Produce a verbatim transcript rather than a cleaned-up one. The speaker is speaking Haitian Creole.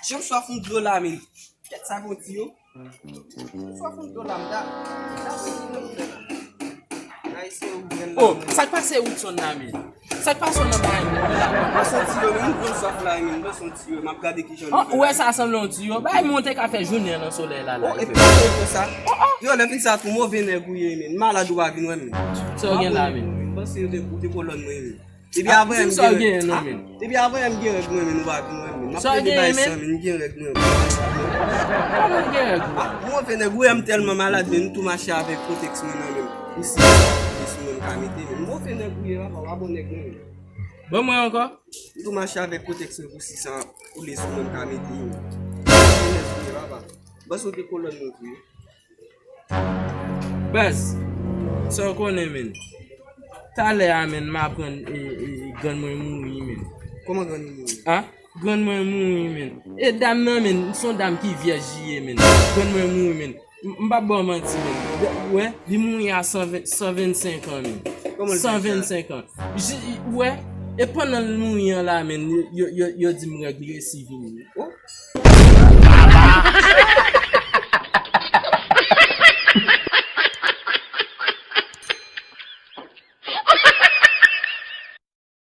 Jan m swaf yon dlo la, men. Kèt sa, bon, ti yo. Swaf yon dlo la, m da. Da, se ki nan m fè la. Ayisyen ouvè l la. Oh, sa k pase Woodson la, men? Sa k pase nan bagay moun la? Mwen santi yo, men, m pran swaf la, men, mwen santi yo, m ap gade ki jan. Oh, ou wè sa sanble yon tiyo? Bay, mwen te ka fè jounen nan solèy la, la. Oh, epi mwen fè sa. Oh, oh. Yo, lè fin sa, tou move nèg ou ye, men. Malad ou pa vin wè, men. Sa w gen la, men? Mwen panse yo te, ou te kolòn mwen, men. Depi avanyè m gen règ. Depi avanyè m gen règ mwen, men, ou pa vin wè, men. M ap plede bay san, men, m gen règ mwen. Kòman w gen règ ou? Ah, move nèg ou ye, m tèlman malad, men, m tou mache avèk kotèks mwen nan men m. Pou si, si moun ka mete, men. Move nèg ou ye, papa, w pa bon nèg mwen, men. Ban mwen ankò. M tou mache avèk kotèks mwen pou si sa pou lè sou moun ka mete yo. Move nèg ou ye, papa. Bòs ou te kolòn mwen tou ye. Baz, sa w konnen, men. Talè a, men, m aprann, e, e, e, grann mwen mouri, men. Kòman grann ou mouri? A? Grann mwen mouri, men. E dam nan, men, se yon dam ki vyèj li ye, men. Grann mwen mouri, men. M, m p ap ba w manti, men. Ou wè, li mouri a san ven, san vennsenk an, men. Kòman l vyèj la? San vennsenk an. Ou wè, e pandan l mouri an la, men, yo, yo, yo, yo di m règ li resi vini. Oh,